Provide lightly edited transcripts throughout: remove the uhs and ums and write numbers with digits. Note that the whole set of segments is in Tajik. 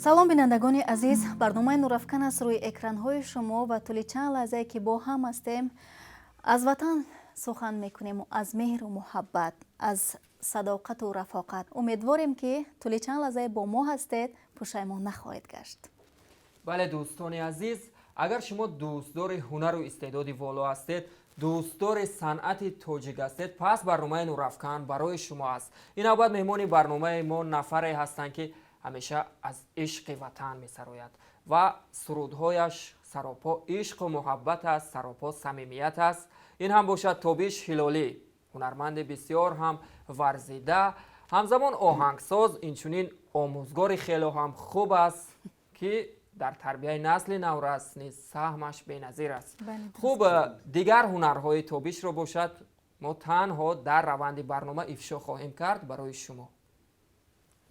Салом, бинандагони азиз. Барномаи «Нурафкан» аст рӯи экранҳои шумо ва тӯли чанд лаҳзае, ки бо ҳам ҳастем, аз ватан сухан мекунему аз меҳру муҳаббат, аз садоқату рафоқат. Умедворем, ки тӯли чанд лаҳзае бо мо ҳастед, пушаймон нахоҳед гашт. Бале, дӯстони азиз, агар шумо дӯстдори ҳунару истеъдоди воло ҳастед, дӯстдори санъати тоҷик ҳастед, пас барномаи «Нурафкан» барои шумо аст. Ин навбат меҳмони барномаи мо нафаре ҳастанд, ки ҳамеша аз ишқи ватан месарояд ва сурудҳояш саропо ишқу муҳаббат аст, саропо самимият аст. Ин ҳам бошад Тобиш Ҳилолӣ, ҳунарманди бисёр ҳам варзида, ҳамзамон оҳангсоз, инчунин омӯзгори хело ҳам хуб аст, ки дар тарбияи насли наврас низ саҳмаш беназир аст. Хуб, дигар ҳунарҳои Тобишро бошад, мо танҳо дар раванди барнома ифшо хоҳем кард барои шумо.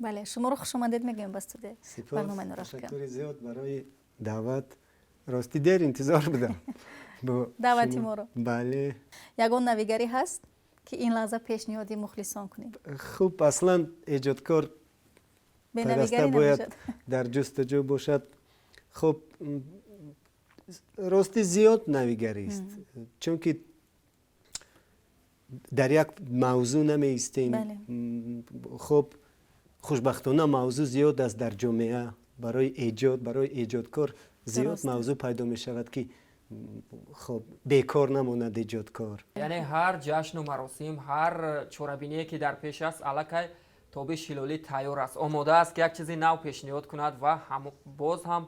Бале, шуморо хушомадед мегӯем ба студия барномаи «Нурафкан». Ташаккури зиёд барои даъват. Рости, дер интизор будам. Даъвати моро. Бале. Ягон навигарӣ ҳаст, ки ин лаҳза пешниҳоди мухлисон кунед? Хуб, аслан эҷодкор пайваста бояд дар ҷустуҷӯ бошад. Хуб, рости, зиёд навигарист, чунки дар як мавзӯъ намеистем. Хуб, хушбахтона, мавзӯъ зиёд аст дар ҷомеа барои эҷод, барои эҷодкор зиёд мавзӯъ пайдо мешавад, ки хуб, бекор намонад эҷодкор. Яъне ҳар ҷашну маросим, ҳар чорабиние, ки дар пеш аст, аллакай Тобиш Ҳилолӣ тайёр аст, омода аст, ки як чизи нав пешниҳод кунад ва боз ҳам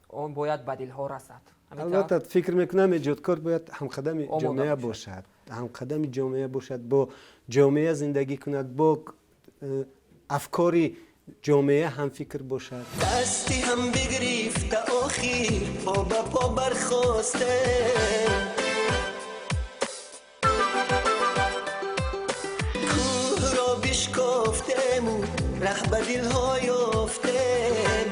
он бояд ба дилҳо расад. Албатта, фикр мекунам, эҷодкор бояд ҳамқадами ҷомеа бошад, ҳамқадами ҷомеа бошад, бо ҷомеа зиндагӣ кунад, бо афкори ҷомеа ҳамфикр бошад. Дасти ҳам бигирифта, охир по ба по бархостем, кӯҳро бишкофтему раҳ ба дилҳо ёфтем,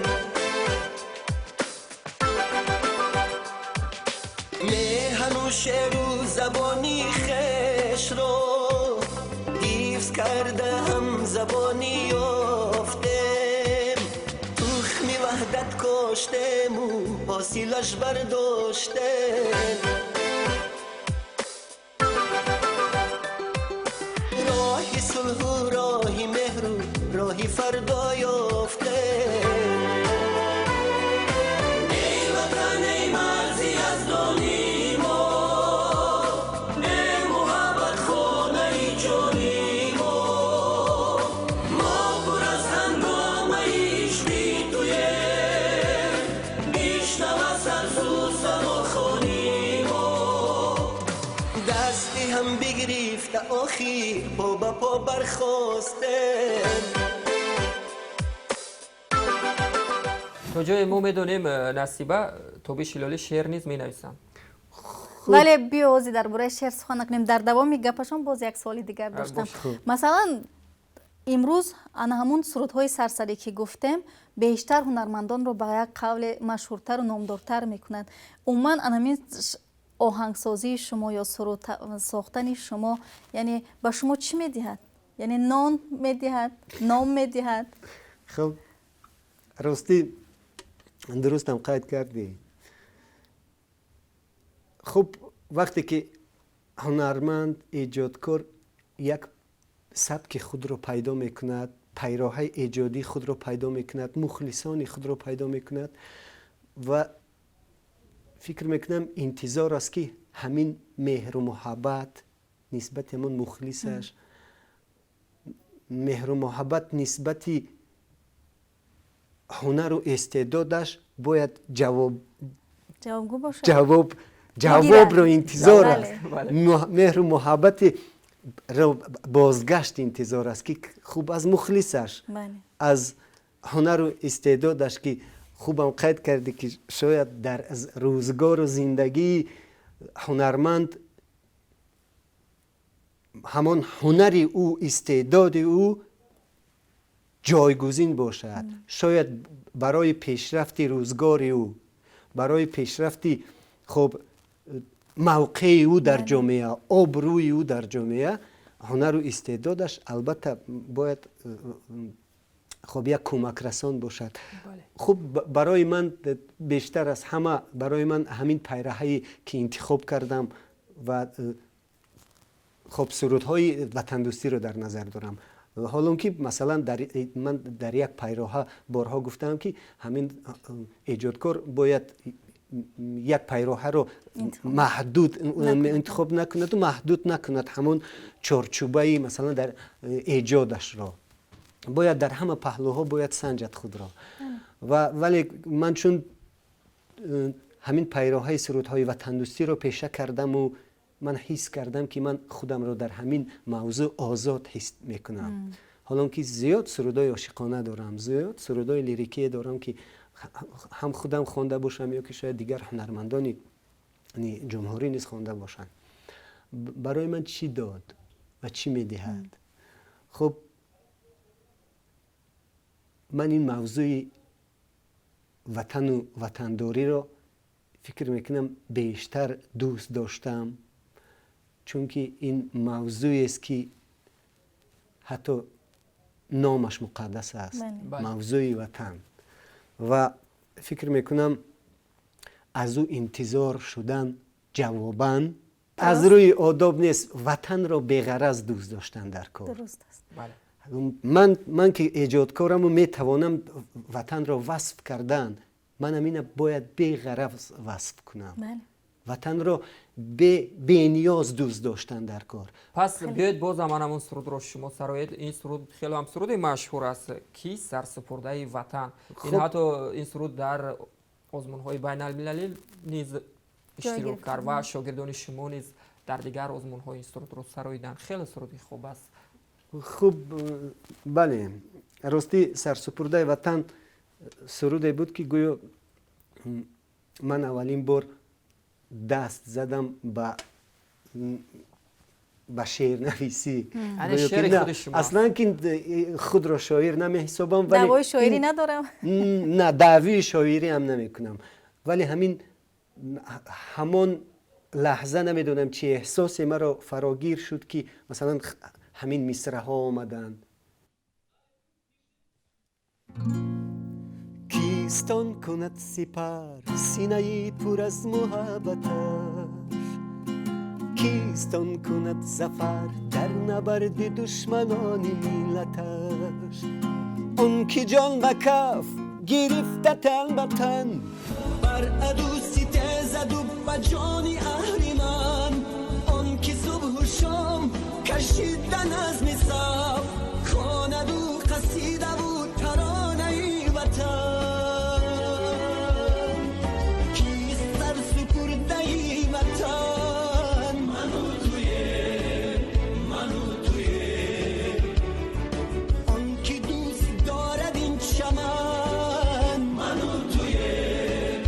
меҳану шеру забони хешро ҳифз карда, ҳам забонӣ ёфтем, тухми ваҳдат коштему ҳосилаш бардоштем, роҳи сулҳу роҳи меҳру роҳи фардо ёфтем. Эй ватан, эй марзи яздони мо, эй муҳаббатхонаи ҷони мо, мо пур аз ҳангомаи ишқи туем, бишнава сарсу самохони мо. Дасти ҳам бигирифта, охир по ба по бархостем. То ҷое мо медонем, Насиба, Тобиш Ҳилолӣ шеър низ менависанд. Вале биё, ози дар бораи шеър сухан накунем. Дар давоми гапашон боз як суоли дигар доштам. Масалан, имрӯз ана ҳамун сурудҳои сарсарӣ, ки гуфтем, бештар ҳунармандонро ба як қавле машҳуртару номдортар мекунанд. Умуман, анамин оҳангсозии шумо ё суруд сохтани шумо, яъне ба шумо чӣ медиҳад? Яъне нон медиҳад, ном медиҳад? Хуб, ростӣ, дурустам қайд кардӣ. Хуб, вақте ки ҳунарманд, эҷодкор як сабки худро пайдо мекунад, пайроҳаи эҷодии худро пайдо мекунад, мухлисони худро пайдо мекунад ва фикр мекунам, интизор аст, ки ҳамин меҳру муҳаббат нисбати ҳамон мухлисаш, меҳру муҳаббат нисбати ҳунару истеъдодаш бояд ҷавоб ҷавобгӯ бошад. Ҷавобро интизор аст, меҳру муҳаббати бозгашт интизор аст, ки хуб, аз мухлисаш, аз ҳунару истеъдодаш, ки хубам қайд кардӣ, ки шояд дар рӯзгору зиндагии ҳунарманд ҳамон ҳунари ӯ, истеъдоди ӯ ҷойгузин бошад. Шояд барои пешрафти рӯзгори ӯ, барои пешрафти, хуб, мавқеи ӯ дар ҷомеа, обрӯи ӯ дар ҷомеа, ҳунару истеъдодаш албатта бояд. Хуб, як кӯмакрасон бошад. Хуб, барои ман бештар аз ҳама, барои ман ҳамин пайраҳае ки интихоб кардам ва хуб, сурудҳои ватандӯстиро дар назар дорам, ҳолон ки масалан ман дар як пайроҳа борҳо гуфтаам, ки ҳамин эҷодкор бояд як пайроҳаро маҳдуд интихоб накунаду маҳдуд накунад ҳамон чорчӯбаи, масалан, дар эҷодашро бояд дар ҳама паҳлӯҳо бояд санҷад худро. Ва вале ман чун ҳамин пайроҳаи сурудҳои ватандӯстиро пеша кардаму ман ҳис кардам, ки ман худамро дар ҳамин мавзӯъ озод ҳис мекунам, ҳолон ки зиёд сурудҳои ошиқона дорам, зиёд сурудҳои лирикие дорам, ки ҳам худам хонда бошам ё ки шояд дигар ҳунармандони ҷумҳурӣ низ хонда бошанд. Барои ман чӣ дод ва чӣ медиҳад? Хуб, ман ин мавзӯи ватану ватандориро фикр мекунам бештар дӯст доштам, чунки ин мавзӯест, ки ҳатто номаш муқаддас аст, мавзӯи ватан. Ва фикр мекунам, аз ӯ интизор шудан ҷавобан аз рӯи одоб нест. Ватанро беғараз дӯст доштан дар кор. Ман ки эҷодкораму метавонам ватанро васф кардан, ман ҳамина бояд беғараз васф кунам. Ватанро бениёз дӯст доштан дар кор. Пас биёед, боз ҳаман ҳамон сурудро шумо сароед. Ин суруд хеле ҳам суруди машҳур аст, «Ки сарсупурдаи ватан». Ин ҳатто ин суруд дар озмунҳои байналмилалӣ низ иштирок кард ва шогирдони шумо низ дар дигар озмунҳо ин сурудро сароиданд. Хеле суруди хуб аст. Хуб, бале, ростӣ, «Сарсупурдаи ватан» суруде буд, ки гӯё ман аввалин бор даст задам ба шеърнависӣ. Аслан ки худро шоир намеҳисобам. Даъвои шоирӣ надорам. На, даъвии шоирӣ ҳам намекунам, вале ҳамин ҳамон лаҳза намедонам чи эҳсосе маро фарогир шуд, ки масалан ҳамин мисраҳо омаданд. Кистон кунад сипар синаи пур аз муҳаббаташ? Кистон кунад зафар дар набарди душманони миллаташ? Он ки ҷон ба каф гирифта, тан ба тан бар аду ситезаду ба ҷони аҳриман, он ки субҳу шом кашида назми саф хонаду қасидаву таронаи ватан, кист сарсупурдаи ватан? Ману туем, ману туем. Он ки дӯст дорад ин чаман, ману туем,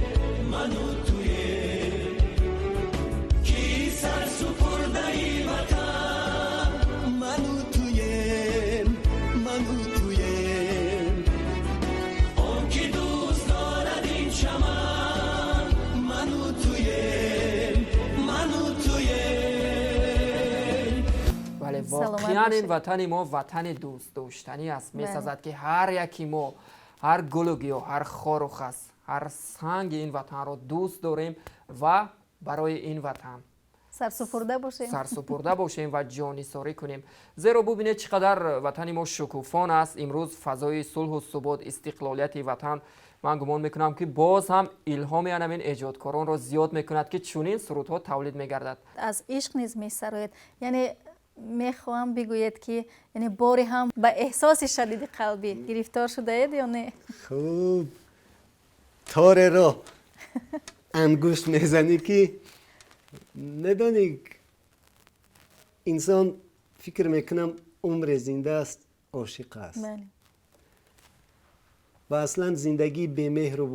ману туем. Ки сарсупурдаи ватан? Ману туем, ману туем. Он ки дӯст дорад ин чаман, ману туем, ману туем. Бале. Саломат Воқеан, ин бошед. ватани мо ватани дӯстдоштанӣ аст. Месазад, ки ҳар яки мо ҳар гулу гиёҳ, ҳар хору хас, ҳар санги ин ватанро дӯст дорем ва барои ин ватан сарсупурда бошем. Сарсупурда бошем ва ҷонисорӣ кунем, зеро бубинед, чӣ қадар ватани мо шукуфон аст. Имрӯз фазои сулҳу субот, истиқлолияти ватан, ман гумон мекунам, ки боз ҳам илҳоми анамин эҷодкоронро зиёд мекунад, ки чунин сурудҳо тавлид мегардад. Аз ишқ низ месароед. Яъне мехоҳам бигӯед, ки яъне боре ҳам ба эҳсоси шадиди қалбӣ гирифтор шудаед ё не? Хуб, тореро ангушт мезанӣ, ки медонӣ, инсон, фикр мекунам, умре зинда аст, ошиқ аст. Ва аслан зиндагии бемеҳру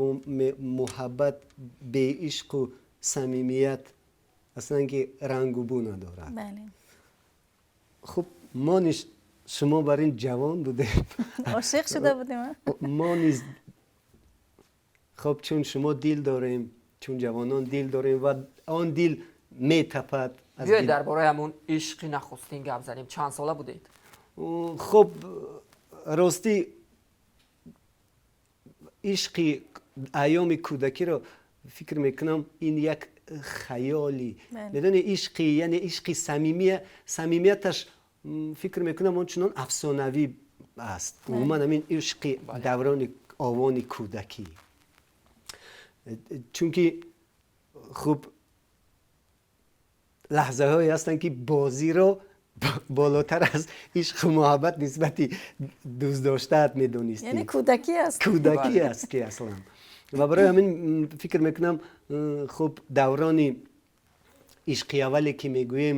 муҳаббат, беишқу самимият аслан ки рангу бӯ надорад. Хуб, мо низ, шумо бар ин ҷавон будем. Ошиқ шуда будем, а? Мо низ, хуб, чун шумо дил дорем, чун ҷавонон дил дорем ва он дил метапад аз Биёед, дар бораи ҳамун ишқи нахустин гап занем. Чанд сола будед? Хуб, ростӣ. Ишқи айёми кӯдакиро фикр мекунам, ин як хаёлӣ, медони, ишқи, яъне ишқи самимияташ, фикр мекунам, он чунон афсонавӣ аст. Умуман, ҳамин ишқи даврони овони кӯдакӣ, чунки хуб, лаҳзаҳое ҳастанд, ки бозиро болотар аз ишқу муҳаббат нисбати дӯстдоштаат медонистӣ. Яъне кӯдакӣ аст. Кӯдакӣ аст, ки аслан. Ва барои ҳамин фикр мекунам, хуб, даврони ишқи аввале ки мегӯем,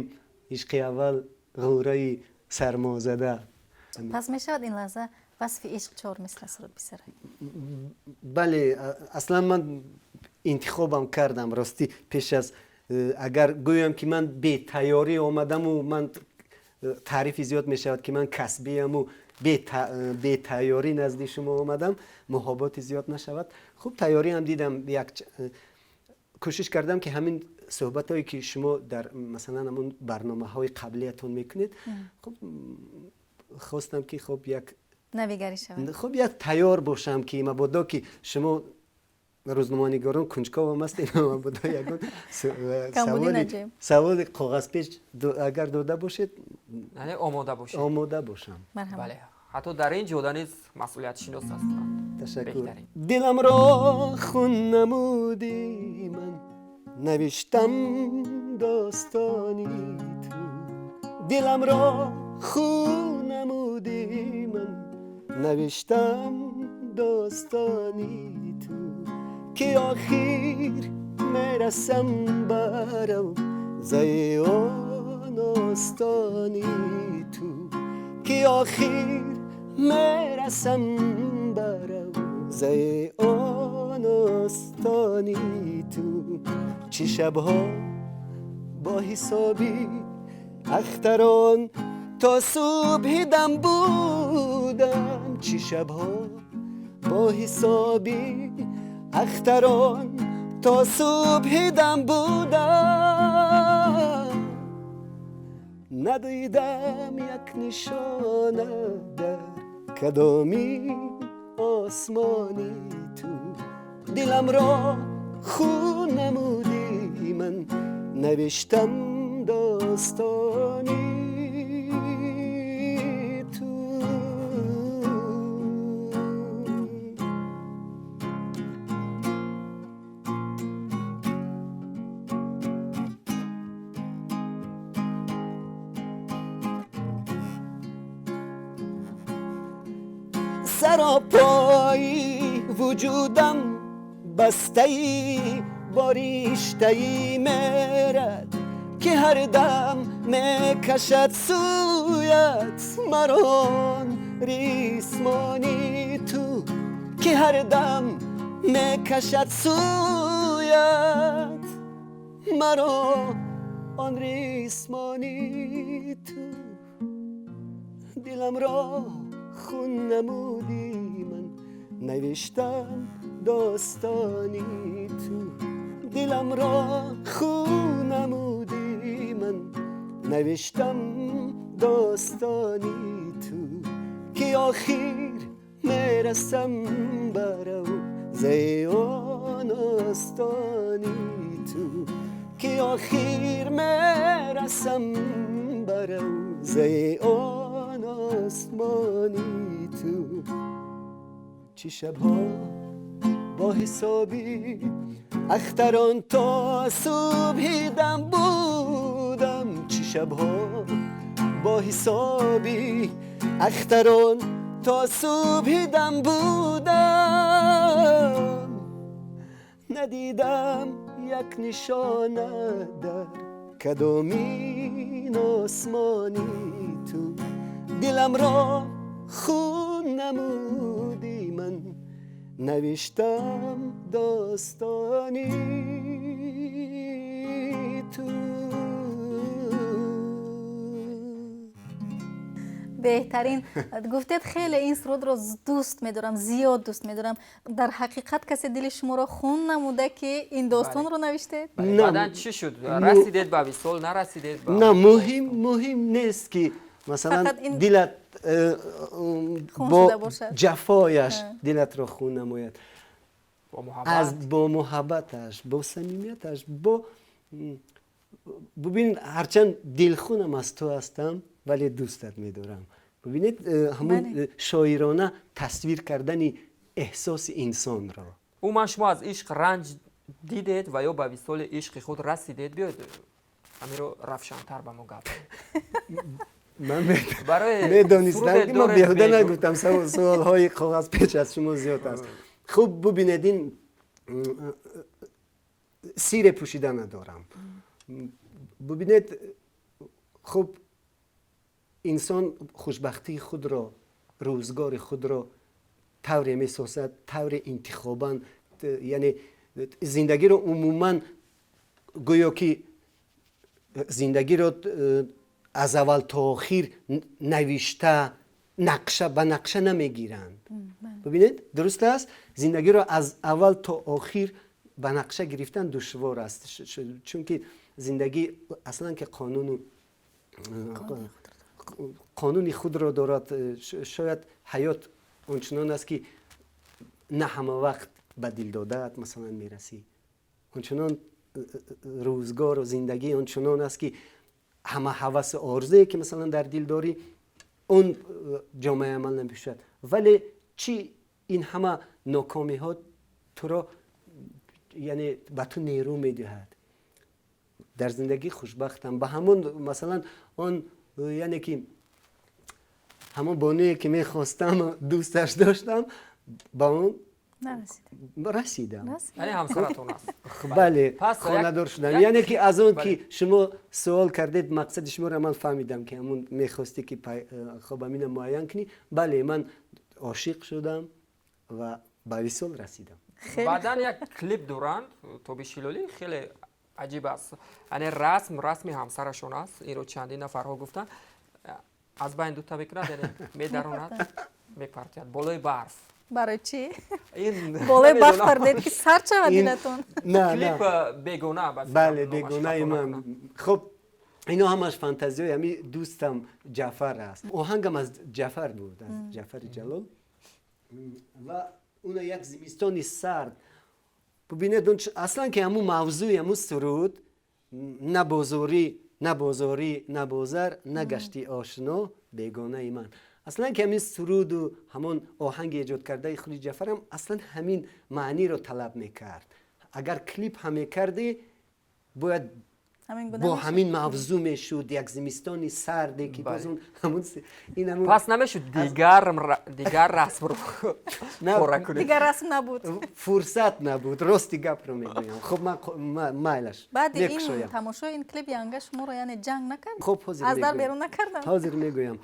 ишқи аввал ғӯраи сармозада. Пас мешавад ин лаҳза васфи ишқ чор мисра суруд бисароед? Бале, аслан ман интихобам кардам. Ростӣ, пеш аз агар гӯям, ки ман бетайёрӣ омадаму ман таърифи зиёд мешавад, ки ман касбияму бетайёрӣ назди шумо омадам, муҳоботи зиёд нашавад. Хуб, тайёриам дидам, як кӯшиш кардам, ки ҳамин суҳбатҳое, ки шумо дар, масалан, ҳамон барномаҳои қаблиятон мекунед, хуб, хостам, ки хуб, як навигарӣ шавад. Хуб, як тайёр бошам, ки мабодо ки шумо рӯзноманигорон кунҷковам ҳастед, мабодо ягон саволи коғазпеч агар дода бошед, яъне омода бошед. Омода бошам. Бале, ҳатто дар ин ҷода низ масъулиятшинос ҳастанд. Ташаккур. Диламро хун намудӣ, ман навиштам достони ту. Диламро хун намудӣ, ман навиштам достони ту, ки охир мерасам ба равзаи он остони ту, ки охир мерасам ба равзаи он остони ту. Чӣ шабҳо бо ҳисоби ахтарон то субҳи дам будам, чӣ шабҳо бо ҳисоби ахтарон то субҳи дам будам. Надидам як нишона дар кадоми осмони ту. Диламро хун намудӣ, ман навиштам достони ту. Саропои вуҷудам бастаи бо риштаи мерад, ки ҳар дам мекашад сӯят марон рисмони ту, ки ҳар дам мекашад сӯят маро он рисмони ту. Диламро хун намудӣ, ман навиштам достони ту. Диламро хун намудӣ, ман навиштам достони ту, ки охир мерасам ба равзаи он остони ту, ки охир мерасам ба равзаи он осмони ту. Чӣ шабҳо бо ҳисоби ахтарон то субҳи дам будам, чӣ шабҳо бо ҳисоби ахтарон то субҳи дам будам. Надидам як нишона дар кадомин осмони ту. Диламро хун намудӣ, ман навиштам достони ту. Беҳтарин. Гуфтед, хеле ин сурудро дӯст медорам, зиёд дӯст медорам. Дар ҳақиқат касе дили шуморо хун намуда, ки ин достонро навиштед? Баъдан чӣ шуд? Расидед ба висол, нарасидед? На, муҳим нест, ки масалан дилат бошад. Ҷафояш дилатро хун намояд. Аз бо муҳаббаташ, бо самимияташ, бо бубин, ҳарчанд дилхунам аз ту ҳастам, вале дӯстат медорам. Бубинед, ҳамун шоирона тасвир кардани эҳсоси инсонро. Умуман, шумо аз ишқ ранҷ дидед ва ё ба висоли ишқи худ расидед? Биёед, ҳамиро равшантар ба мо гап. Ман медонистам, ки ман беҳуда нагуфтам, суолҳои коғазпеч аз шумо зиёд аст. Хуб, бубинед, ин сире пӯшида надорам. Бубинед, хуб, инсон хушбахтии худро, рӯзгори худро тавре месозад, тавре интихобан, яъне зиндагиро умуман, гӯё ки зиндагиро аз аввал то охир навишта, нақша ба нақша намегиранд. Бубинед, дуруст аст, зиндагиро аз аввал то охир ба нақша гирифтан душвор аст, чунки зиндагӣ аслан ки қонуни худро дорад. Шояд ҳаёт ончунон аст, ки на ҳама вақт ба дилдодаат, масалан, мерасӣ. Ончунон рӯзгору зиндагӣ ончунон аст, ки ҳама ҳавасу орзуе, ки масалан дар дил дорӣ, он ҷомаи амал намепӯшад. Вале чӣ, ин ҳама нокомиҳо туро, яъне ба ту нерӯ медиҳад. Дар зиндагӣ хушбахтам. Ба ҳамон, масалан, он, яъне ки ҳамон бонуе, ки мехостам, дӯсташ доштам, ба он расидам. Яъне ҳамсаратон аст? Бале, хонадор шудам. Яъне ки аз он ки шумо суол кардед, мақсади шуморо ман фаҳмидам, ки ҳамун мехостӣ, ки хоб амина муайян кунӣ. Бале, ман ошиқ шудам ва ба висол расидам. Баъдан як клип доранд Тобиш Ҳилолӣ, хеле аҷиб аст. Яъне расм расми ҳамсарашон аст, инро чандин нафарҳо гуфтанд. Аз байн дута мекунад, яъне медаронад, мепартояд болои барф. Барои чӣ болои барф пардед, ки сард шавад дилатон? Клип «Бегона». Бале, «Бегонаи ман». Хуб, ино ҳамаш фантазиҳои ҳами дӯстам Ҷафар аст. Оҳангам аз Ҷафар буд, аз Ҷафари Ҷалол. Ва уна як зимистони сард, бубинед, аслан ки ҳамун мавзӯи ҳамун суруд: на бозорӣ, на бозорӣ, на бозар, на гашти ошно, бегонаи ман. Аслан ки ҳамин суруду ҳамон оҳанги эҷод кардаи худи Ҷафарам аслан ҳамин маъниро талаб мекард. Агар клип ҳам мекардӣ, бояд бо ҳамин мавзӯъ мешуд, як зимистони сарде, ки боз ҳамун ин ҳамун. Пас намешуд дигар расмро пора кунед? Дигар расм набуд? Фурсат набуд, рости гапро мегӯям. Хуб, ман майлаш. Баъди ин тамошои ин клип янга шуморо, яъне, ҷанг накард? Хуб, ҳозир. Аз дар берун накардам? Ҳозир мегӯям.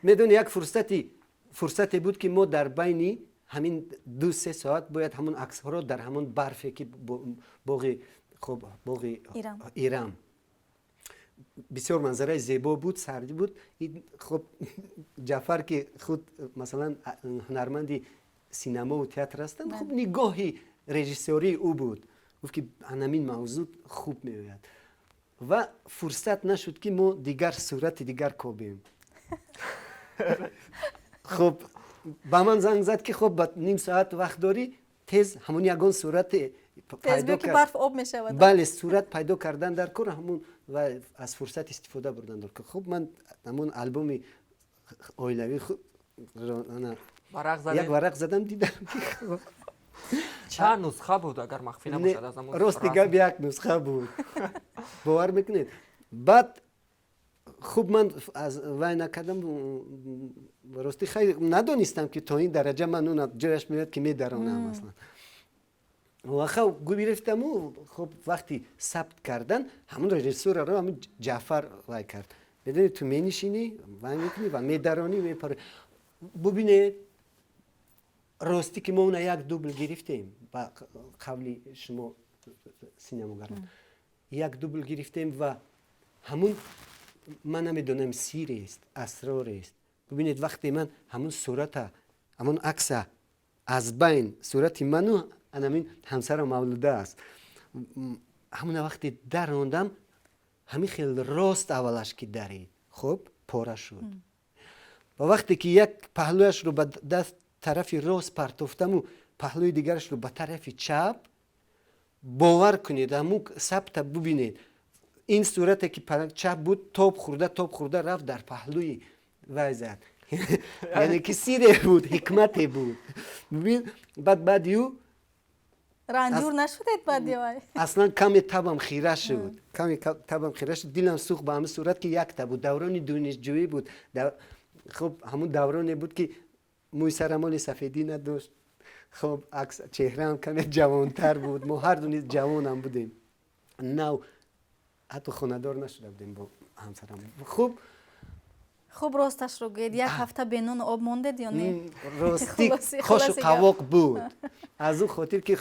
Медони, як фурсате буд, ки мо дар байни ҳамин 2-3 соат бояд ҳамон аксҳоро дар ҳамон барфе, ки боғи, хуб, боғи Ирам, бисёр манзараи зебо буд, сардӣ буд. Хуб, Ҷафар, ки худ, масалан, ҳунарманди синамову театр ҳастанд, хуб, нигоҳи режиссёрии ӯ буд, гуфт, ки анамин мавзӯъ хуб меояд. Ва фурсат нашуд, ки мо дигар сурати дигар кобем. Хуб, ба ман занг зад, ки хуб, ба ним соат вақт дорӣ, тез ҳамон ягон сурате пайдо, барф об мешавад. Бале, сурат пайдо кардан дар кор ҳамун ва аз фурсат истифода бурдан дар кор. Хуб, ман ҳамун албоми оилавӣ як варақ задам, дидам. Чанд нусха буд, агар махфӣ набошад, аз ҳамон? Рости гап, як нусха буд, бовар мекунед? Баъд, хуб, ман аз вай накардам. Рости, хай, надонистам, ки то ин дараҷа ман он ҷояш меояд, ки медаронам аслан. Ваха гирифтаму, хуб, вақти сабт кардан ҳамун режиссураро ҳамун Ҷафар вай кард. Медонӣ, ту менишинӣ, вай мекунӣ ва медаронӣ, мепарӣ. Бубинед, ростӣ, ки мо уна як дубл гирифтем, ба қавли шумо синамогарон, як дубл гирифтем. Ва ҳамун, ман намедонам, сирест, асрорест. Бубинед, вақте ман ҳамун сурата, ҳамун акса аз байн сурати ману анамин ҳамсарам Мавлуда аст, ҳамуна вақте дарондам, ҳамин хел рост аввалаш ки дарид, хуб, пора шуд. Ва вақте ки як паҳлӯяшро ба даст тарафи рост партофтаму паҳлӯи дигарашро ба тарафи чап, бовар кунед, ҳамун сабта бубинед, ин сурате ки чап буд, тоб хӯрда, тоб хӯрда рафт дар паҳлӯи вай зад. Яъне ки сире буд, ҳикмате буд. Бибин, баъд баъди ӯ ранҷур нашудед баъди вай? Аслан каме табам хира шуд, каме табам хира шуд, дилам сӯхт ба ҳамин сурат ки якта буд. Даврони донишҷӯӣ буд. Хуб, ҳамун давроне буд ки мӯи сарамоли сафедӣ надошт. Хуб, акс чеҳраам каме ҷавонтар буд, мо ҳарду низ ҷавонам будем, нав ҳатто хонадор нашуда будем бо ҳамсарам. Хуб. Хуб, росташро гӯед, як ҳафта бе нону об мондед ё не? Ростӣ, хошу қавоқ буд, аз ӯ хотир ки,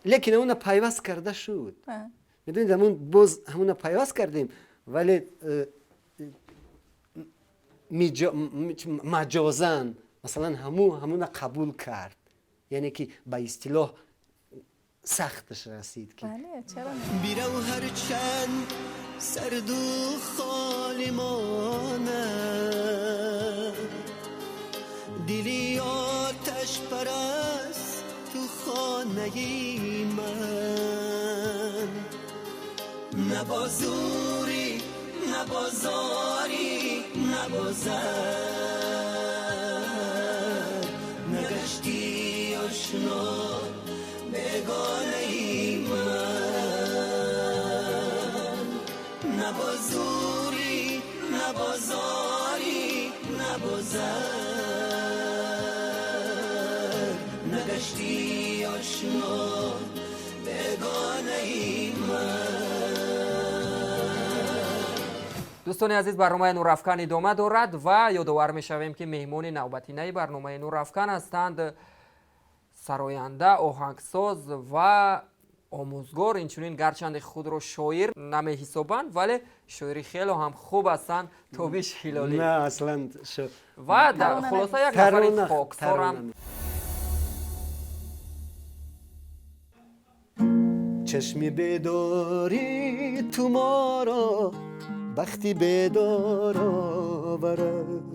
лекин ҳамуна пайваст карда шуд. Медонед, ҳамун боз ҳамуна пайваст кардем, вале маҷозан, масалан, ҳамуна қабул кард, яъне ки ба истилоҳ сахташ расид ки бирав, ҳарчанд сарду холӣ монад, дили оташпараст ту хонаи ман, на бо зӯрӣ, на бо зорӣ, на бо зар, нагаштӣ ошно бегонаи ман, на бо зӯрӣ, на бо зорӣ, на бо зар, нагаштӣ ошно бегонаи ман. Дӯстони азиз, барномаи Нурафкан идома дорад ва ёдовар мешавем, ки меҳмони навбатинаи барномаи Нурафкан ҳастанд сароянда, оҳангсоз ва омӯзгор, инчунин гарчанде худро шоир намеҳисобанд, вале шоири хело ҳам хуб ҳастанд, Тобиш Ҳилолӣ. На, аслан ва хулоса, як нафари хоксорам. Чашми бедорӣ ту моро бахти бедор оварад,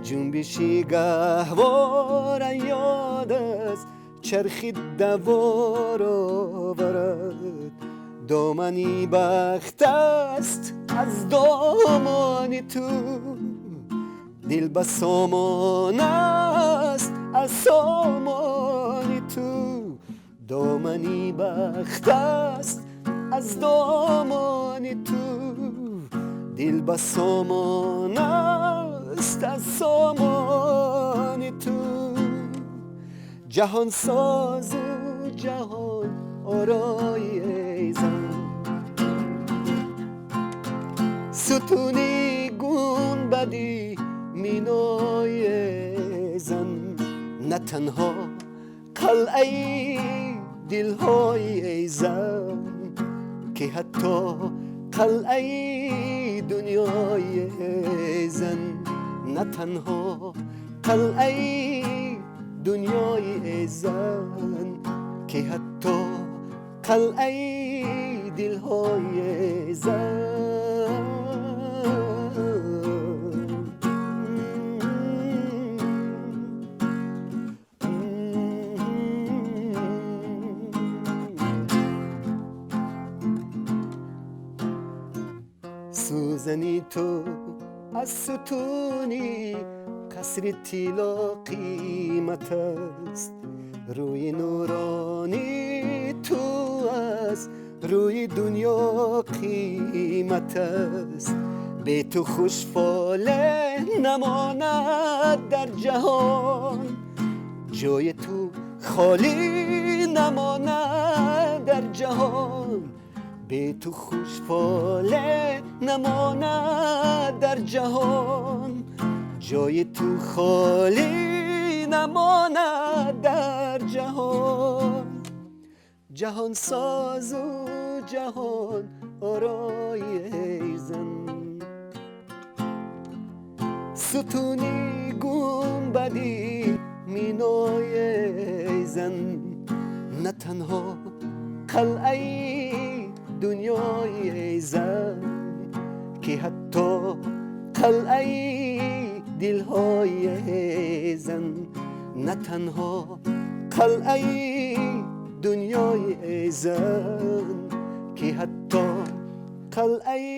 ҷунбиши гаҳвора ёд аст чархи давор оварад, домани бахт аст аз домони ту, дил ба сомон аст аз сомони ту, домани бахт аст аз домони ту, дил ба сомон аст аз сомони ту, ҷаҳонсозу ҷаҳон орои эй зан, сутуни гунбади минои эй зан, на танҳо қалъаи дилҳои эй зан, ки ҳатто қалъаи дунёи эй зан, на танҳо қалъаи дунёи эй зан, ки ҳатто қалъаи дилҳои эй зан. Сӯзани ту аз сутуни қасри тилло қимат аст, рӯи нурони ту аз рӯи дунё қимат аст, бе ту хушфоле намонад дар ҷаҳон, ҷои ту холӣ намонад дар ҷаҳон, бе ту хушфоле намонад дар ҷаҳон, ҷои ту холӣ намонад дар ҷаҳон, ҷаҳонсозу ҷаҳон орои эй зан, сутуни гунбади минои эй зан, на танҳо қалъаи дунёи эй зан, ки ҳатто қалъаи дилҳои зан, на танҳо қалъаи дунёи зан, ки ҳатто қалъаи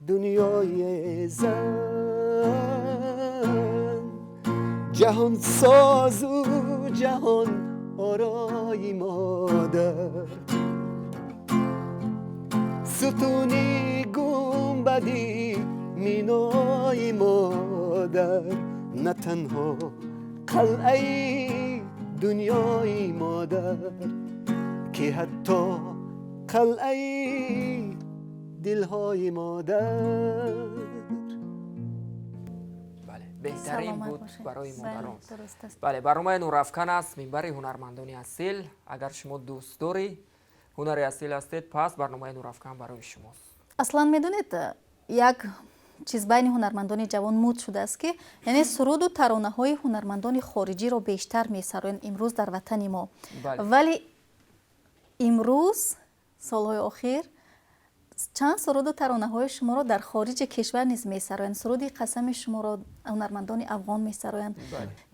дунёи зан. Ҷаҳонсозу ҷаҳон орои модар, сутуни гумбади минои модар, на танҳо қалъаи дунёи модар, ки ҳатто қалъаи дилҳои модар. Бале, беҳтарин буд барои модарон. Бале, барномаи Нурафкан аст, минбари ҳунармандони асил. Агар шумо дӯстдори ҳунари асил ҳастед, пас барномаи Нурафкан барои шумост. Аслан медонед, як чиз байни ҳунармандони ҷавон муд шудааст, ки яъне суруду таронаҳои ҳунармандони хориҷиро бештар месароянд имрӯз дар ватани мо. Вале имрӯз, солҳои охир, чанд суруду таронаҳои шуморо дар хориҷи кишвар низ месароянд. Суруди қасами шуморо ҳунармандони афғон месароянд.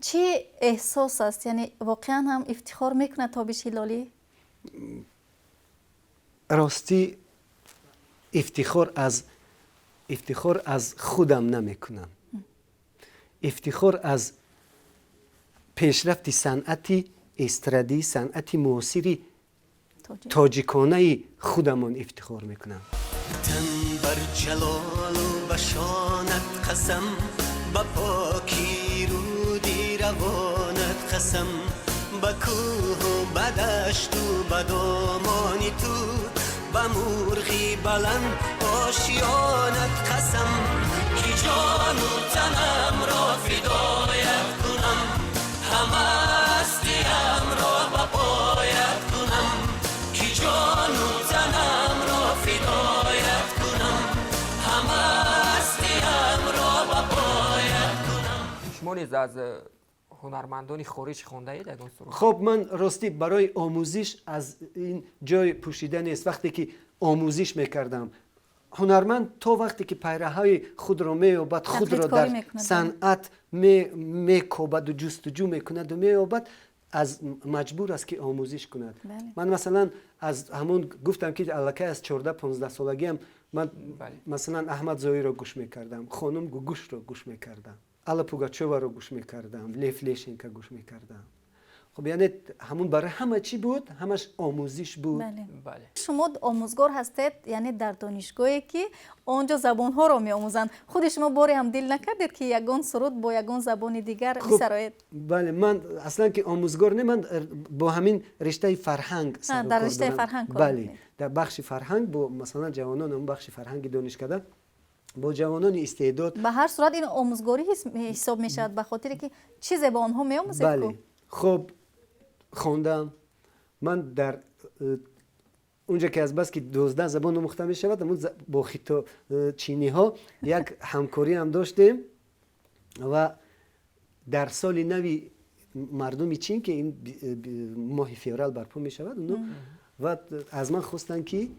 Чӣ эҳсос аст? Яъне воқеан ҳам ифтихор мекунад Тобиш Ҳилолӣ? Ростӣ, ифтихор аз худам намекунам, ифтихор аз пешрафти санъати эстрадӣ, санъати муосири тоҷиконаи худамон ифтихор мекунам. Тан бар ҷалолу ба шонат қасам, ба покӣ руди равонат қасам, ба кӯҳу ба дашту ба домони ту, ба мурғи баланд ошёнат қасам, ки ҷону танамро фидоят кунам, ҳамастиямро ба поят кунам, ки ҷону танамро фидоят кунам, ҳамастиямро ба поят кунам. Шумо низ аз ҳунармандони хориҷ хондаед ягон суруд? Хоб, ман ростӣ барои омӯзиш аз ин ҷой пӯшида нест. Вақте ки омӯзиш мекардам, ҳунарманд то вақте ки пайраҳаи худро меёбад, худро дар санъат мекобаду ҷустуҷӯ мекунаду меёбад, аз маҷбур аст, ки омӯзиш кунад. Ман, масалан, аз ҳамон гуфтам, ки аллакай аз 14-15 солагиам ман, масалан, Аҳмад Зоиро гӯш мекардам, хонум Гугушро гӯш мекардам, Алла Пугачоваро гӯш мекардам, Лев Лещенко гӯш мекардам. Хуб, яъне ҳамун барои ҳама чӣ буд, ҳамаш омӯзиш буд. Шумо омӯзгор ҳастед, яъне дар донишгоҳе, ки он ҷо забонҳоро меомӯзанд. Худи шумо боре ҳам дил накардед, ки ягон суруд бо ягон забони дигар бисароед? Бале, ман аслан ки омӯзгор не, ман бо ҳамин риштаи фарҳанг. Дар риштаи фарҳанг. Бале, дар бахши фарҳанг бо, масалан, ҷавонон, ҳамун бахши фарҳанги донишкада бо ҷавонони истеъдод. Ба ҳар сурат ин омӯзгорӣ ҳисоб мешавад, ба хотире ки чизе ба онҳо меомӯзед. Бале, хуб, хондам ман дар унҷа, ки азбаски 12 забон омӯхта мешавад, ҳамун бо хито чиниҳо як ҳамкориам доштем ва дар соли нави мардуми Чин, ки ин моҳи феврал барпо мешавад, ва аз ман хостанд, ки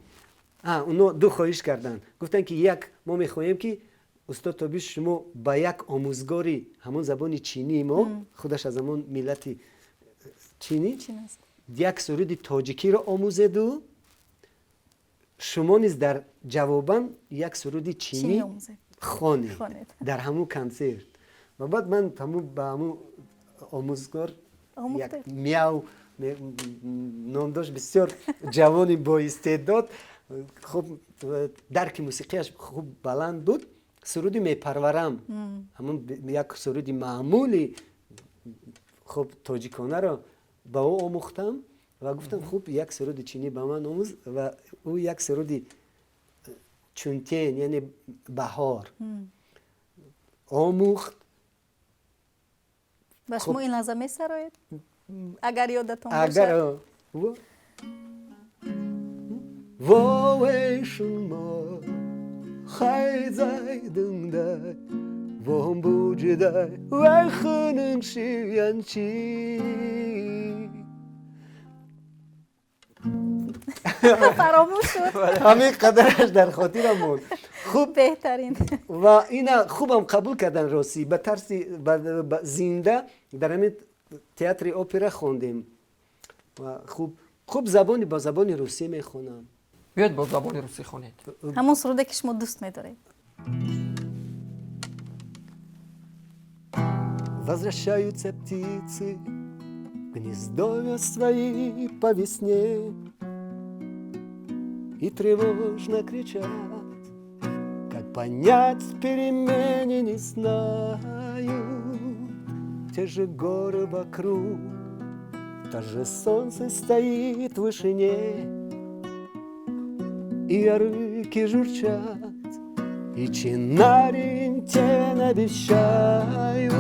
оно ду хоҳиш карданд. Гуфтанд, ки як мо мехоҳем, ки устод Тобиш, шумо ба як омӯзгори ҳамон забони чинии мо, худаш аз ҳамон миллати чинӣ, як суруди тоҷикиро омӯзеду шумо низ дар ҷавобан як суруди чинӣ хонед дар ҳамун консерт. Ва баъд ман ба ҳамун омӯзгор, як Мяу ном дошт, бисёр ҷавони боистеъдод, хуб дарки мусиқияш хуб баланд буд, суруди «Мепарварам», ҳамун як суруди маъмули хуб тоҷиконаро ба ӯ омӯхтам ва гуфтам: «Хуб, як суруди чинӣ ба ман омӯз». Ва ӯ як суруди «Чунтен», яъне баҳор, омӯхт. Ба шумо ин лаҳза месароед, агар ёдатон? Агар 我为什么还在等待？我不知道为何能是缘起。Фаромӯш шуд. Ҳамин қадараш дар хотирам монд. Хуб, беҳтарин. Ва ина хубам қабул кардан, ростӣ, ба тарси зинда дар ҳамин театри опера хондем. Ва хуб, хуб, забони бо забони русӣ мехонам. Биёед, бо забони русӣ хонед. Ҳамон суруде, ки шумо дӯст медоред. Возвращаются птицы в гнездовья свои по весне и тревожно кричат. Как понять перемены, не знаю. Те же горы вокруг, то же солнце стоит в вышине, и арыки журчат, и чинари тень обещают.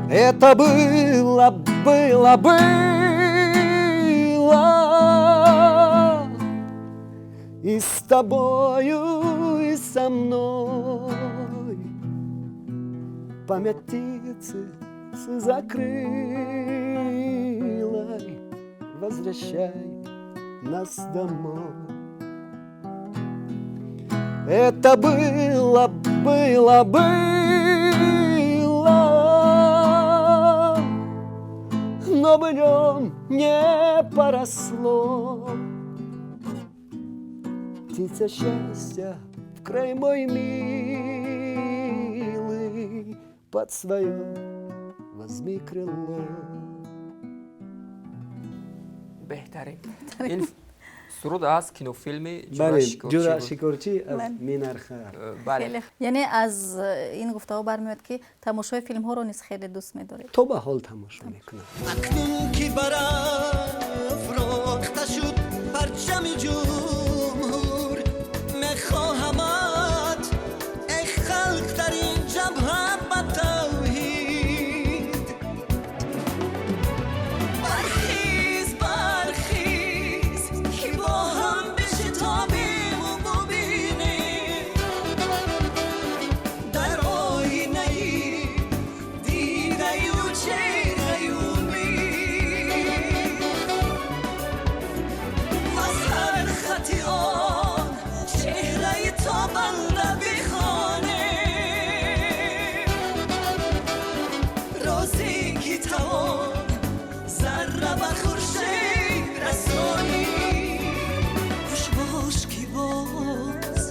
Это было, было, было, и с тобою, и со мной. Память птицы закрылой, возвращай нас домой. Это было, было, было, но былем не поросло. Птица счастья, в край мой милый, под свое возьми крыло. Беҳтарин. Ин суруд аз кинофилми Бале. Ҷура Ҷура Шикорчӣ буд. Шикорчӣ аз Бале. Минархар. Бале. Хеле, яъне аз ин гуфтаҳо бармеояд, ки тамошои филмҳоро низ хеле дӯст медоред. То ба ҳол тамошо мекунам. Акнун ки барафрохта шуд парчами ҷумҳур, мехоҳамат, эй халқ, дар ин ҷабҳа ба тавҳид. Бархез, бархез, ки бо ҳам бишитобиму бубинем дар оинаи дидаю чеҳраи умед. Аз ҳар хати он чеҳраи тобанда бихонем, розе ки тавон зарра ба хуршед расонӣ. Хуш бош, ки боз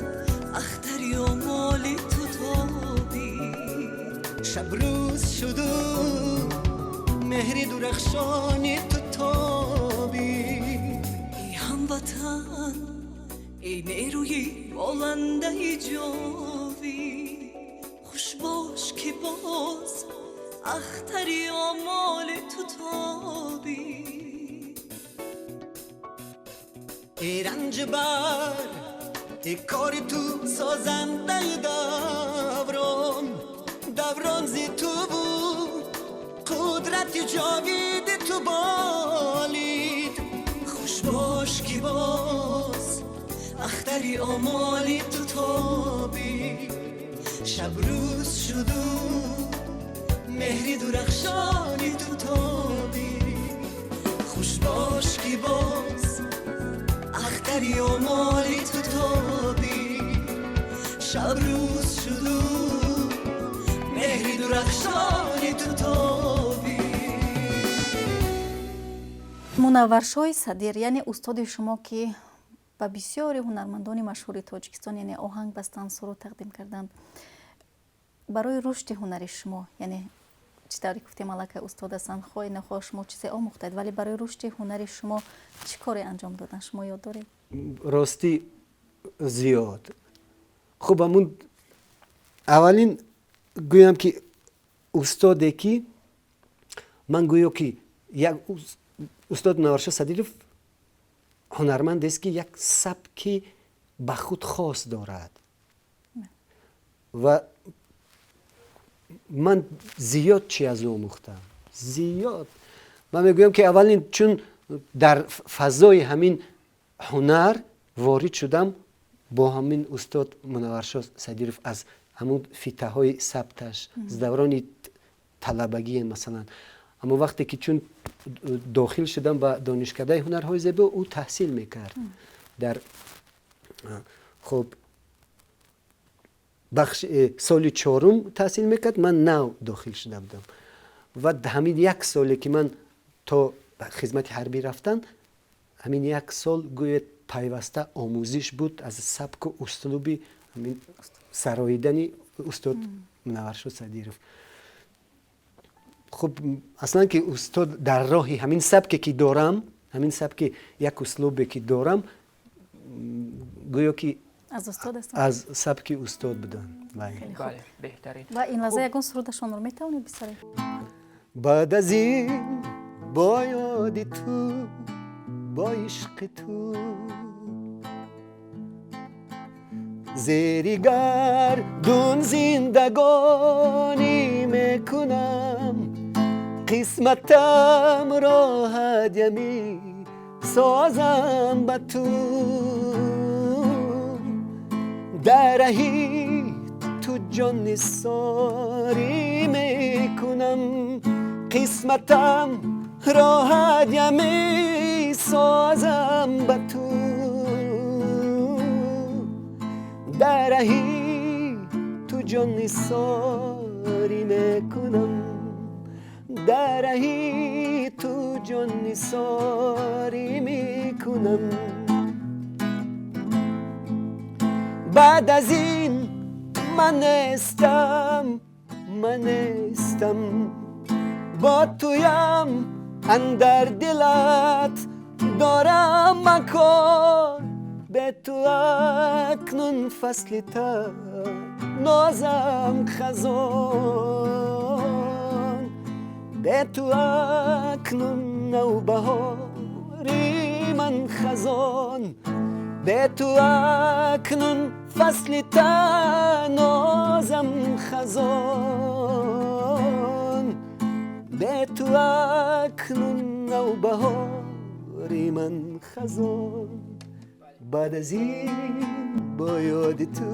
ахтари омоли ту тобид. Шабрӯз шуду меҳри дурахшони ту тобид. Эй ҳамватан, эй нерӯи боландаи ҷовид, хуш бош, ки боз ахтари омоли ту тобид. Эй ранҷбар, эй кори ту созандаи даврон, даврон зи ту буд, қудрати ҷовиди ту болид. Хуш бош, ки боз ахтари омоли ту тобид. Шабрӯз шуду меҳри дурахшони ту тобид. Хуш бош, ки боз ахтари омоли ту тобид. Шабрӯз шуду меҳри дурахшони ту тобид. Мунавваршоҳи Садир, яъне устоди шумо, ки ба бисёри ҳунармандони машҳури Тоҷикистон, яъне, оҳанг бастанд, суруд тақдим карданд, барои рушди ҳунари шумо, яъне, чӣ тавре гуфтем, аллакай устод ҳастанд, хоҳӣ нахоҳ шумо чизе омӯхтед, вале барои рушди ҳунари шумо чӣ коре анҷом доданд, шумо ёд доред? Ростӣ, зиёд. Хуб, ҳамун аввалин гӯям, ки устоде, ки ман гӯё ки як устод Мунавваршоҳ Садиров ҳунармандест, ки як сабки ба худ хос дорад, ва ман зиёд чи аз ӯ омӯхтам, зиёд. Ман мегӯям, ки аввалин чун дар фазои ҳамин ҳунар ворид шудам бо ҳамин устод Мунавваршоҳ Садиров, аз ҳамун фитаҳои сабташ, аз даврони талабагие, масалан. Аммо вақте ки чун дохил шудам ба донишкадаи ҳунарҳои зебо, ӯ таҳсил мекард дар, хуб, бахш, соли чорум таҳсил мекард, ман нав дохил шуда будам ва ҳамин як соле ки ман то хизмати ҳарбӣ рафтан, ҳамин як сол гӯед пайваста омӯзиш буд аз сабку услуби ҳамин сароидани устод Мунавваршо Садиров. Хуб, аслан ки устод дар роҳи ҳамин сабке ки дорам, ҳамин сабки як услубе ки дорам, гӯё ки аз устод аст. Аз сабки устод буданд. Бале, беҳтарин. Ва ин лаҳза ягон сурудашонро метавонед бисаред? Баъд аз ин бо ёди ту, бо ишқи ту, зери гардун зиндагонӣ мекунам, қисматамро ҳадя месозам ба ту, дар раҳи ту ҷоннисорӣ мекунам, қисматамро ҳадя месозам ба ту, дар раҳи ту ҷоннисорӣ мекунам, дар раҳи ту ҷоннисорӣ мекунам. Баъд аз ин ман нестам, ман нестам, бо туям андар дилат дорам макон, бе ту акнун фасли нозам хазон, бе ту акнун навбаҳори ман хазон, бе ту акнун фасли нозам хазон, бе ту акнун навбаҳори ман хазон. Баъд аз ин бо ёди ту,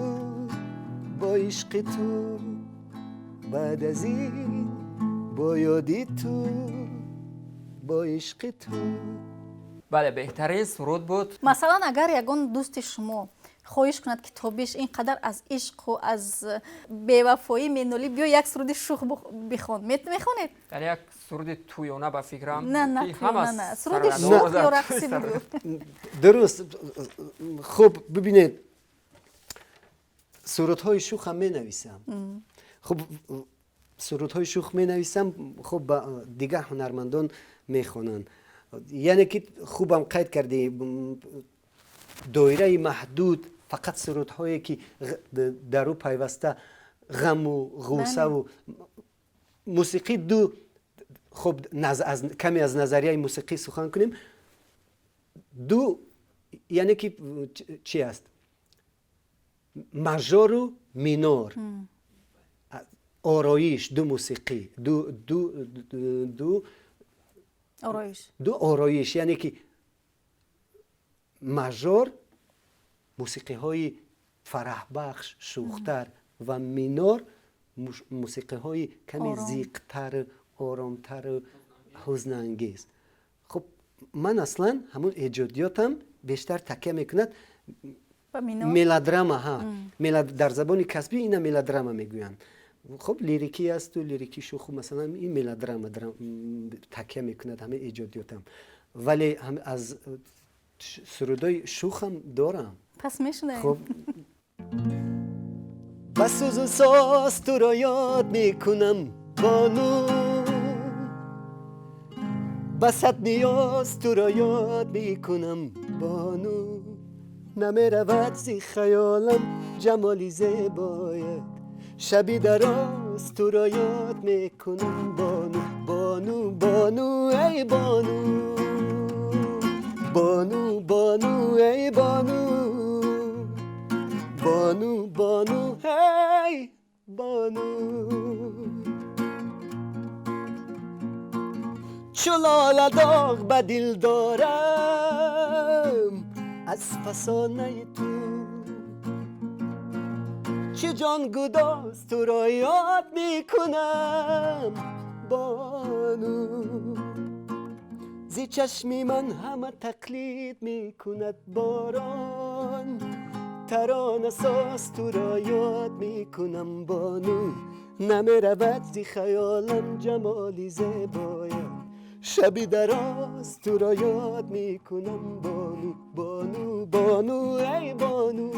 бо ишқи ту, баъд аз ин бо ёди ту, бо ишқи ту. Бале, беҳтарин суруд буд. Масалан, агар ягон дӯсти шумо хоҳиш кунад, ки Тобиш ин қадар аз ишқу аз бевафоӣ менолӣ, биё як суруди шух бихон, мехонед? Яъне як суруди тӯёна, ба фикрам. На, на, тӯёна на, суруди шух ё рақсӣ бигӯ. Дуруст. Хуб, бибинед, сурудҳои шухам менависам. Хуб, сурудҳои шух менависам, хуб, ба дигар ҳунармандон мехонанд. Яъне ки хубам қайд кардӣ, доираи маҳдуд фақат сурудҳое ки дар ӯ пайваста ғаму ғуссаву мусиқӣ ду. Хуб, каме аз назарияи мусиқӣ сухан кунем. Ду, яъне ки чи аст? Мажору минор, ороиш, ду мусиқӣ, ду ороиш, ду ороиш. Яъне ки мажор мусиқиҳои фараҳбахш, шӯхтар ва минор мусиқиҳои каме зиқтар, оромтару ҳузнангез. Хуб, ман аслан ҳамун эҷодиётам бештар такя мекунад мелодрама. Ҳа, дар забони касбӣ ина мелодрама мегӯянд. Хуб, лирикӣ асту лирики шӯху, масалан, ин мелодрама такя мекунад ҳамин эҷодиётам, вале аз сурудои шухам дорам. Пас мешунавем. Хуб, ба сӯзу соз туро ёд мекунам, бону, ба сад ниёз туро ёд мекунам, бону, намеравад зи хаёлам ҷамоли зебоят, шаби дароз туро ёд мекунам, бону, бону, бону, эй бону, бону, бону, эй бону, бону, бону, эй бону. Чу лола доғ ба дил дорам аз фасонаи ту, чӣ ҷон гудоз туро ёд мекунам, бону. Зи чашми ман ҳама тақлид мекунад, борон таронасоз туро ёд мекунам, бону. Намеравад зи хаёлам ҷамоли зебоят, шаби дароз туро ёд мекунам, бону, бону, бону, эй бону,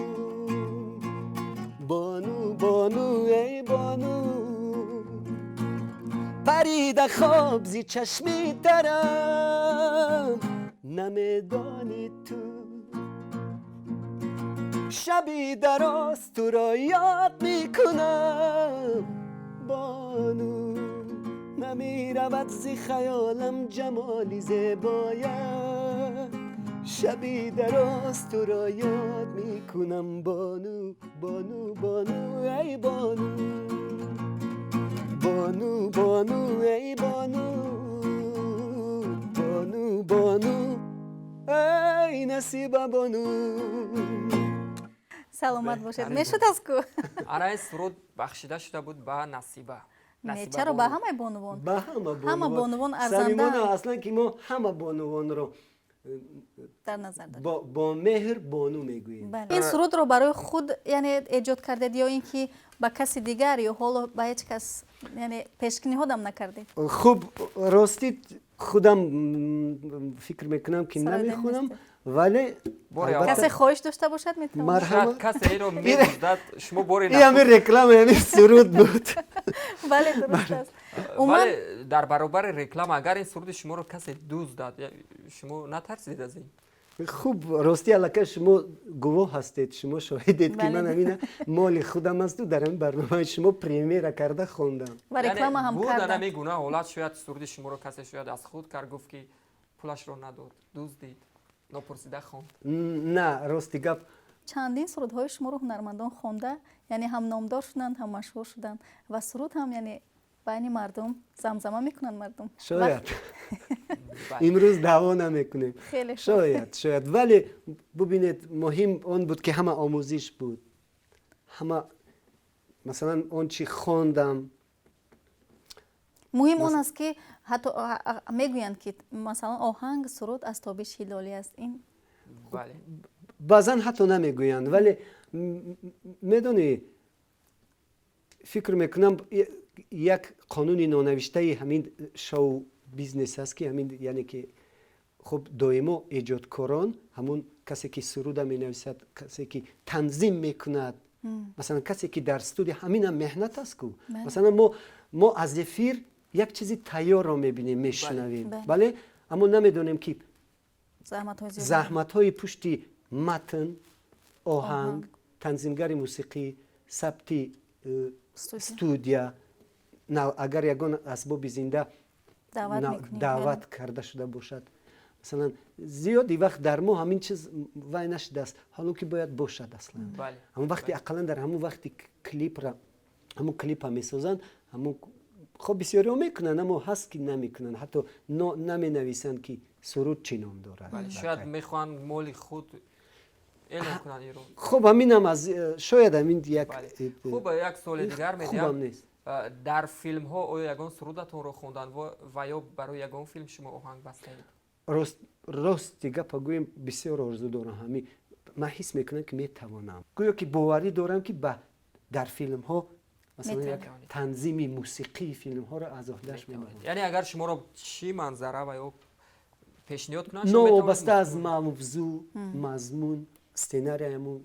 бону, бону, эй бону. Парида хоб зи чашми тарам, намедонӣ ту, шаби дароз туро ёд мекунам, бону. Намеравад зи хаёлам ҷамоли зебоят, шаби дароз туро ёд мекунам, бону, бону, бону, эй бону, бону, бону, эй бону, бону, бону, эй Насиба бону. Саломат бошед. Беҳтарин. Мешуд аз ку. Ана ин суруд бахшида шуда буд ба Насиба. Не, Насиба чаро, ба бону. ҳамаи бонувон. Ба ҳама. Ҳама бонувон арзандаанд. Самимона, аслан ки мо ҳама бонувонро дар назар дорем. Бо меҳр бону мегӯем. Бале. Ин сурудро барои худ, яъне, эҷод кардед ё ин ки ба каси дигар ё ҳоло ба ҳеҷ кас, яъне, пешниҳодам накардед? Хуб, ростӣ, худам фикр мекунам, ки Сароида намехонам, нестед. вале Бори албатта. Касе хоҳиш дошта бошад, метавонад. Марҳамат. Шояд касе инро медуздад, шумо бори И ҳамин реклама, ҳамин суруд буд. Бале, дуруст аст. Умуман Вале дар баробари реклама, агар ин суруди шуморо касе дуздад, шумо натарсидед аз ин? Хуб, ростӣ, аллакай шумо гувоҳ ҳастед, шумо шоҳидед, ки ман ҳамина моли худам асту дар ҳамин барномаи шумо премьера карда хондам. Ва реклама ҳам буд карда. Ана гуна ҳолат, шояд суруди шуморо касе шояд аз худ кард, гуфт, ки пулашро надод, дуздид, нопурсида хонд. На, рости гап. Чандин сурудҳои шуморо ҳунармандон хонда, яъне ҳам номдор шуданд, ҳам машҳур шуданд ва суруд ҳам, яъне, байни мардум замзама мекунанд мардум. Шояд имрӯз даъво намекунем. Хеле хуб. Шояд, вале бубинед, муҳим он буд, ки ҳама омӯзиш буд, ҳама, масалан, он чи хондам. Муҳим он аст, ки ҳатто мегӯянд, ки масалан, оҳанг, суруд аз Тобиш Ҳилолӣ аст, ин Баъзан ҳатто намегӯянд, вале медонӣ, фикр мекунам, як қонуни нонавиштаи ҳамин шоу бизнес аст, ки ҳамин, яъне ки, хуб, доимо эҷодкорон, ҳамун касе ки суруда менависад, касе ки танзим мекунад, масалан, касе ки дар студия, ҳаминам меҳнат аст ку. Масалан, мо аз эфир як чизи тайёрро мебинем, мешунавем, бале, аммо намедонем, ки заҳматҳои зиёд. Заҳматҳои пушти матн, оҳанг, танзимгари мусиқӣ, сабти Студия. студия, агар ягон асбоби зинда даъват мекунем. Даъват карда шуда бошад, масалан, зиёди вақт дар мо ҳамин чиз вай нашудааст, ҳоло ки бояд бошад аслан. Ҳамон вақти, ақаллан дар ҳамон вақти клипра, ҳамон клипа месозанд, ҳамон, хоб, бисёриҳо мекунанд, аммо ҳаст, ки намекунанд, ҳатто наменависанд, ки суруд чӣ ном дорад. Шояд мехоҳанд моли худ эълон кунанд инро. Хуб, ҳаминам аз шояд ҳамин як Хуб, як суоли дигар хубам медиҳам. нест. Дар филмҳо оё ягон сурудатонро хонданд ва ё барои ягон филм шумо оҳанг бастаед? Рости гапа гӯем, бисёр орзу дорам. Ҳамин ман ҳис мекунам, ки метавонам, гӯё ки боварӣ дорам, ки ба дар филмҳо, масалан, як Метавонед. танзими мусиқии филмҳоро аз уҳдаш мебарам. Яъне агар шуморо чӣ манзара ва ё пешниҳод кунанд, шумо метавонед Новобаста аз мусиқӣ- мавзӯъ, мазмун, сценария, ҳамун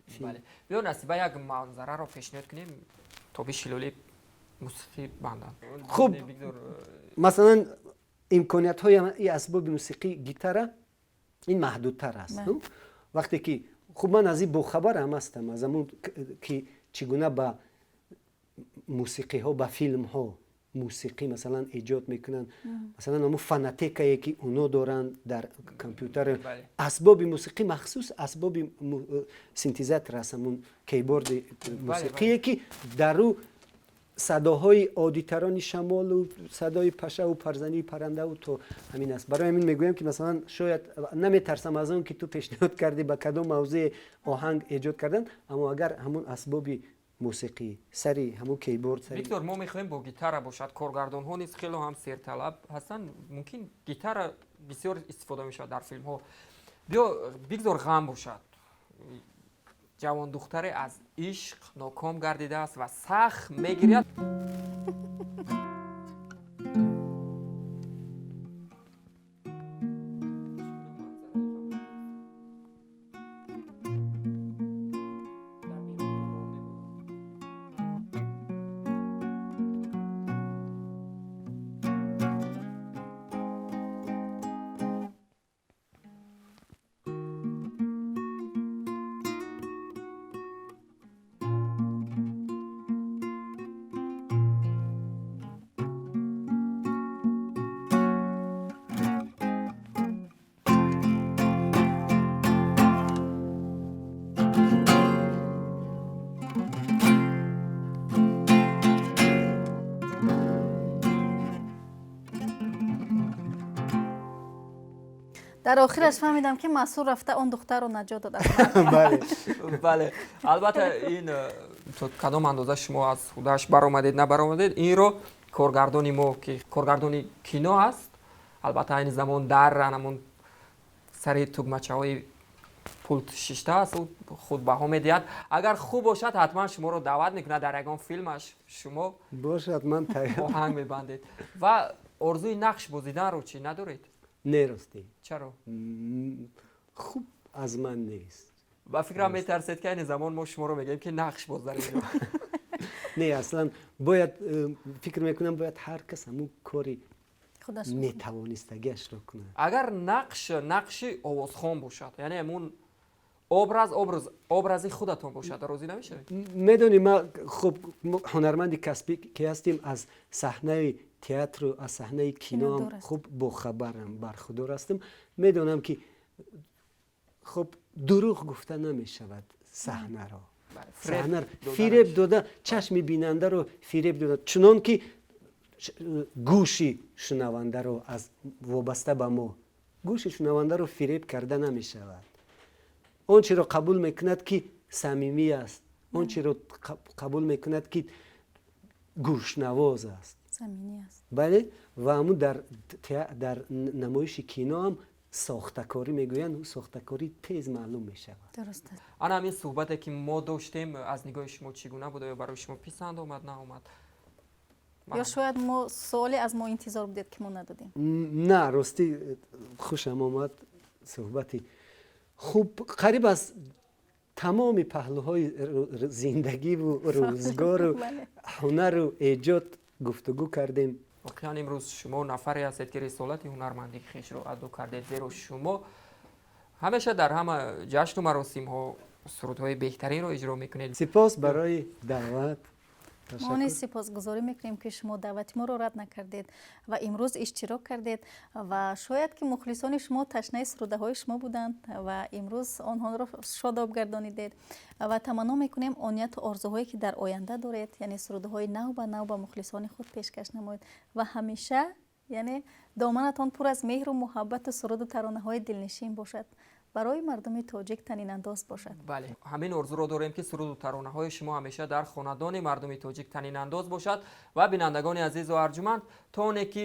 филм. Бале, биё, Насиба, як манзараро пешниҳод кунем, Тобиш Ҳилолӣ мусиқӣ банданд. Хуб. Не, бигзор, Масалан, имкониятҳои и асбоби мусиқӣ, гитара, ин маҳдудтар аст. Ну? Вақте ки, хуб, ман аз ин бохабарам ҳастам, аз ҳамун ки чӣ гуна ба мусиқиҳо, ба филмҳо мусиқӣ, масалан, эҷод мекунанд, масалан, ҳамун фонотекае, ки оно доранд дар компютер, асбоби мусиқӣ, махсус асбоби синтезатор аст, ҳамун кейборди мусиқие, ки дар ӯ садоҳои оддитарони шамолу садои пашаву парзании паррандаву то ҳамин аст. Барои ҳамин мегӯям, ки, масалан, шояд наметарсам аз он, ки ту пешниҳод кардӣ, ба кадом мавзӯе оҳанг эҷод кардан, аммо агар ҳамун асбоби Мусиқӣ, сари ҳамун кейборд, сари Виктор, мо мехоҳем бо гитара бошад. Коргардонҳо низ хело ҳам серталаб ҳастанд. Мумкин, гитара бисёр истифода мешавад дар филмҳо. Биё, бигзор ғам бошад. Ҷавондухтаре аз ишқ ноком гардидааст ва сахт мегиряд. Дар охираш фаҳмидам, ки Масур рафта он духтарро наҷот дод. Бале. Бале, албатта, ин то кадом андоза шумо аз худаш баромадед, набаромадед, инро коргардони мо, ки коргардони кино аст, албатта, айни замон дар анамон сари тугмачаҳои пулт шиштааст, ӯ худ баҳо медиҳад. Агар хуб бошад, ҳатман шуморо даъват мекунад дар ягон филмаш, шумо Бошад, ман тайёр. оҳанг мебандед. Ва орзуи нақш бозиданро чӣ, надоред? Не, ростӣ. Чаро? Хуб, аз ман нест. Ба фикрам, метарсед, ки айни замон мо шуморо мегӯем, ки нақш боз дар инҷо. Не, аслан бояд фикр мекунам, бояд ҳар кас ҳамун кори худаш метавонистагиашро кунад. Агар нақш нақши овозхон бошад, яъне ҳамун образ образи худатон бошад, розӣ намешавед? Медонӣ, ма хуб, мо ҳунарманди касбӣ ки ҳастем, аз саҳнаи театру аз саҳнаи киноам Кинодор ҳастем. хуб бохабарам, бархудор ҳастам. Медонам, ки хуб, дурӯғ гуфта намешавад саҳнаро. Бале, фиреб саҳнаро дода фиреб намешавад. дода, чашми бинандаро фиреб дода, чунон ки гӯши шунавандаро, аз вобаста ба мо, гӯши шунавандаро фиреб карда намешавад. Он чиро қабул мекунад, ки самимӣ аст, он чиро қабул мекунад, ки гӯшнавоз аст. Заминӣ аст. Бале, ва ҳамун дар намоиши киноам сохтакорӣ мегӯянд, сохтакорӣ тез маълум мешавад. Дуруст аст. Ана ҳамин суҳбате, ки мо доштем, аз нигоҳи шумо чӣ гуна буд? Оё барои шумо писанд омад, наомад? Ё шояд мо суоле аз мо интизор будед, ки мо надодем? На, ростӣ, хушам омад. Суҳбати хуб, қариб аз тамоми паҳлӯҳои зиндагиву рӯзгору ҳунару эҷод гуфтугӯ кардем. Воқеан, имрӯз шумо нафаре ҳастед, ки рисолати ҳунармандии хешро адо кардед, зеро шумо ҳамеша дар ҳама ҷашну маросимҳо сурудҳои беҳтаринро иҷро мекунед. Сипос барои даъват. Мо низ сипосгузорӣ мекунем, ки шумо даъвати моро рад накардед ва имрӯз иштирок кардед. Ва шояд, ки мухлисони шумо ташнаи сурудаҳои шумо буданд ва имрӯз онҳоро шодоб гардонидед. Ва таманно мекунем, онияту орзуҳое, ки дар оянда доред, яъне сурудаҳои нав ба нав ба мухлисони худ пешкаш намоед ва ҳамеша, яъне, доманатон пур аз меҳру муҳаббату суруду таронаҳои дилнишин бошад, барои мардуми тоҷик танинандоз бошад. Бале, ҳамин орзуро дорем, ки суруду таронаҳои шумо ҳамеша дар хонадони мардуми тоҷик танинандоз бошад. Ва бинандагони азизу арҷуманд, то оне ки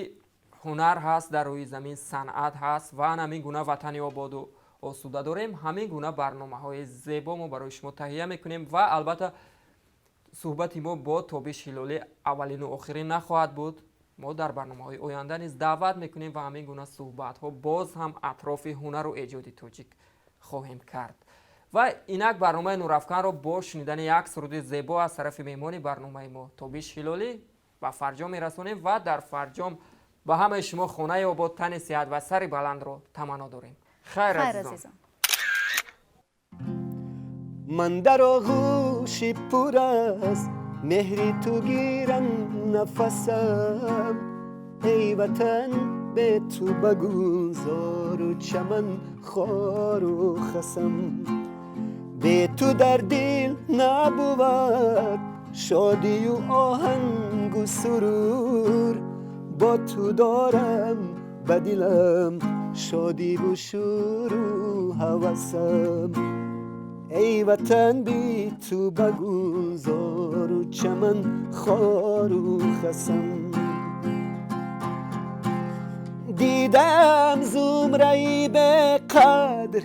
ҳунар ҳаст дар рӯи замин, санъат ҳаст ва ҳамин гуна ватани ободу осуда дорем, ҳамин гуна барномаҳои зебо мо барои шумо таҳия мекунем. Ва албатта, суҳбати мо бо Тобиш Ҳилолӣ аввалину охирин нахоҳад буд. Мо дар барномаҳои оянда низ даъват мекунем ва ҳамин гуна суҳбатҳо боз ҳам атрофи ҳунару эҷоди тоҷик хоҳем кард. Ва инак барномаи Нурафканро бо шунидани як суруди зебо аз тарафи меҳмони барномаи мо Тобиш Ҳилолӣ ба фарҷом мерасонем. Ва дар фарҷом ба ҳамаи шумо хонаи обод, тани сиҳат ва сари баландро таманно дорем. Хайр, хайр, азизон. Азизон. Ман дар оғӯши пур аз меҳри ту гирам нафасам. Эй ватан, бе ту ба гулзору чаман хору хасам. Бе ту дар дил набувад шодию оҳангу сурур. Бо ту дорам ба дилам шодиву шӯру ҳавасам. Эй ватан, би ту ба гулзору чаман хору хасам. Дидам зумраи беқадр,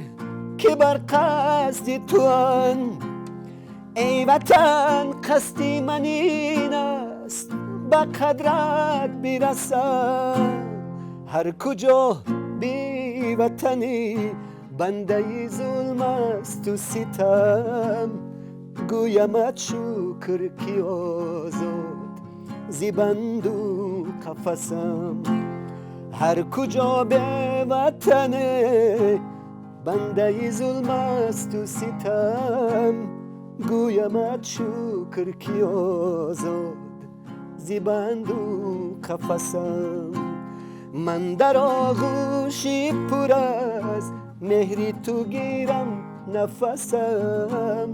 ки бар қасди туан. Эй ватан, қасди ман ин аст, ба қадрат бирасам. Ҳар куҷо беватанӣ бандаи зулм асту ситам, гӯямат шукр, ки озод зи банду қафасам. Ҳар куҷо беватане бандаи зулм асту ситам, гӯямат шукр, ки озод зи банду қафасам. Ман дар оғӯши пур аз меҳри ту гирам нафасам.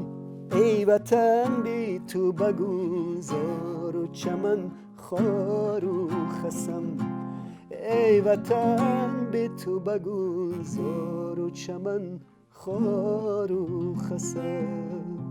Эй ватан, би ту ба гулзору чаман хору хасам. Эй ватан, би ту ба гулзору чаман хору хасам.